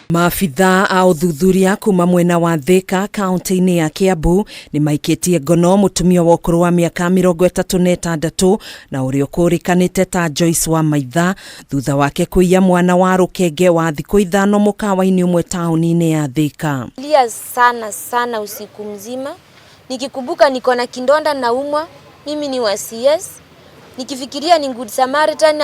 Maabitha a ũthuthuria kuma mwena wa Thika kaunti-inĩ ya Kiambu nĩ maikĩtie ngono mũtumia wa ũkũrũ wa mĩaka 36 na ũrĩa ũkũrĩkanĩte ta Joyce wa Maitha thutha wake kũiya mwana wa rũkenge wa thikũ 5 mũkawa-inĩ ũmwe taũni-inĩ ya Thika. Lia sana sana usiku mzima nikikumbuka niko na kidonda naumwa, mimi ni wa CS. Nikifikiria ni Good Samaritan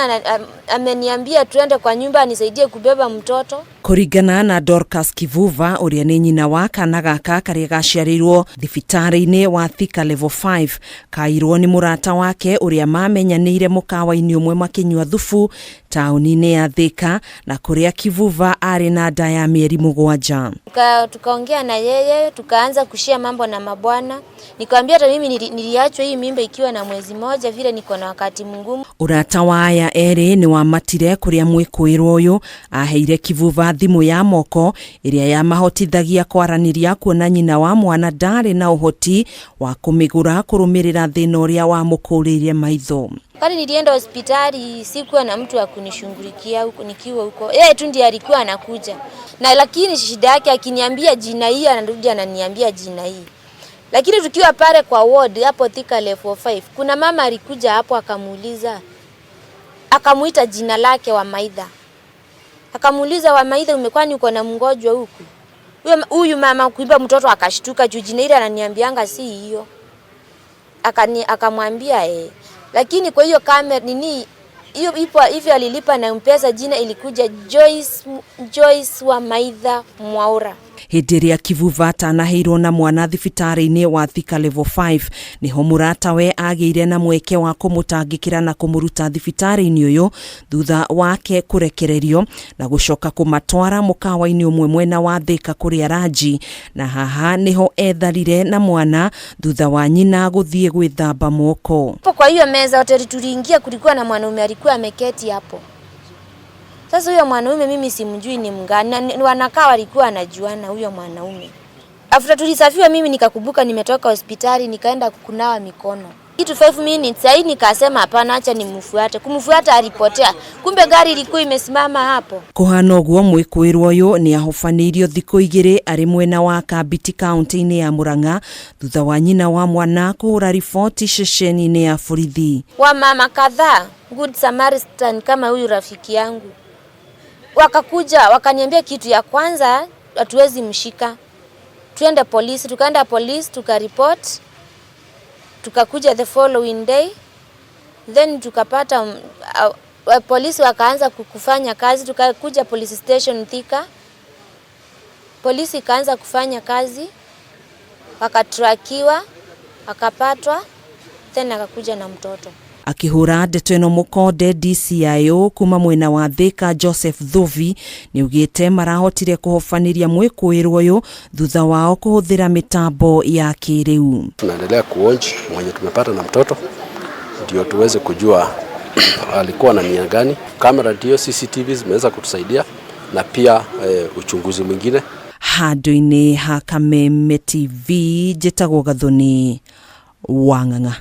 ameniambia tuende kwa nyumba anisaidie kubeba mtoto. Kũringana na Dorcas Kivuva ũrĩa nĩ nyina wa kana gaka karĩa gaciarĩirwo thibitarĩ-inĩ wa Thika Level 5, kairwo nĩ mũrata wake ũrĩa mamenyanĩire mũkawa-inĩ ũmwe makĩnyua thubu taũni-inĩ ya Thika na kũrĩa Kivuva arĩ na nda ya mĩeri 7. Tukaongea na yeye, tukaanza kushare mambo na mabwana. Nikamwambia hata mimi niliachwa hii mimba ikiwa na mwezi 1, vile niko na wakati mgumu. Ũrata wa aya erĩ nĩ wamatire kũrĩa mwĩkũĩrwo ũyũ aheire Kivuva thimũ ya moko ĩrĩa yamahotithagia kwaranĩria kuona nyina wa mwana ndarĩ na ũhoti wa kũmĩgũra kũrũmĩrĩra thĩna ũrĩa wamũkũrĩire maitho. Wakati nilienda hospitali sikuwa na mtu wa kunishughulikia huko nikiwa huko. Yeye tu ndiye alikuwa anakuja. Na lakini shida yake akiniambia jina hii anarudi ananiambia jina hii. Lakini tukiwa pale kwa ward hapo Thika Level 5, kuna mama alikuja hapo akamuuliza, akamuita jina lake wa Maitha. Akamuuliza, wa Maitha, umekuwa ni uko na mgonjwa huku? Huyu mama kuiba mtoto akashtuka juu jina ile ananiambianga si hiyo. Akamwambia eh. Lakini kwa hiyo kamera nini hiyo ipo hivyo alilipa na M-Pesa, jina ilikuja Joyce wa Maitha Mwaura. Hĩndĩ ĩrĩa Kivuva atanaheirwo na mwana thibitarĩ-inĩ wa Thika Level 5 nĩho mũratawe agĩire na mweke wa kũmũtangĩkĩra na kũmũruta thibitarĩ-inĩ ũyũ thutha wake kũrekererio na gũcoka kũmatwara mũkawa-inĩ ũmwe mwena wa Thika kũrĩa ranji, na haha nĩho etharire na mwana thutha wa nyina gũthiĩ gwĩthamba moko. Hapo kwa hiyo meza hoteli tuliingia, kulikuwa na mwanaume alikuwa ameketi hapo. Sasa huyo mwanaume mimi simjui ni mgani, na wanakaa walikuwa wanajuana huyo mwanaume. After tulisafiwa mimi nikakumbuka nimetoka hospitali nikaenda kunawa mikono. Kitu 5 minutes sasa nikasema hapana, acha nimfuate. Kumfuata alipotea. Kumbe gari ilikuwa imesimama hapo. Kũhana ũguo mwĩkũĩrwo ũyũ nĩ ahobanĩirio thikũ 2 arĩ mwena wa Kambiti kaunti-inĩ ya Murang'a thutha wa nyina wa mwana kũhũra riboti ceceni-inĩ ya borithi. Wamama kadhaa Good Samaritan kama huyu rafiki yangu wakakuja wakaniambia kitu ya kwanza hatuwezi mshika, tuende polisi. Tukaenda polisi tukaripot, tukakuja the following day, then tukapata polisi wakaanza kufanya kazi. Tukakuja police station Thika, polisi ikaanza kufanya kazi, wakatrakiwa, akapatwa, then akakuja na mtoto. Akĩhũra ndeto ĩno mũkonde DCIO kuma mwena wa Thika Joseph Thuvi nĩaugĩte marahotire kũhobanĩria mwĩkũĩrwo ũyũ thutha wao kũhũthĩra mĩtambo ya kĩrĩu. Tunaendelea kuonji mwenye tumepata na mtoto ndio tuweze kujua alikuwa na nia gani. Kamera ndio CCTV zimeweza kutusaidia na pia uchunguzi mwingine. Handũ-inĩ ha Kameme TV njĩtagwo Gathoni Wang'ang'a.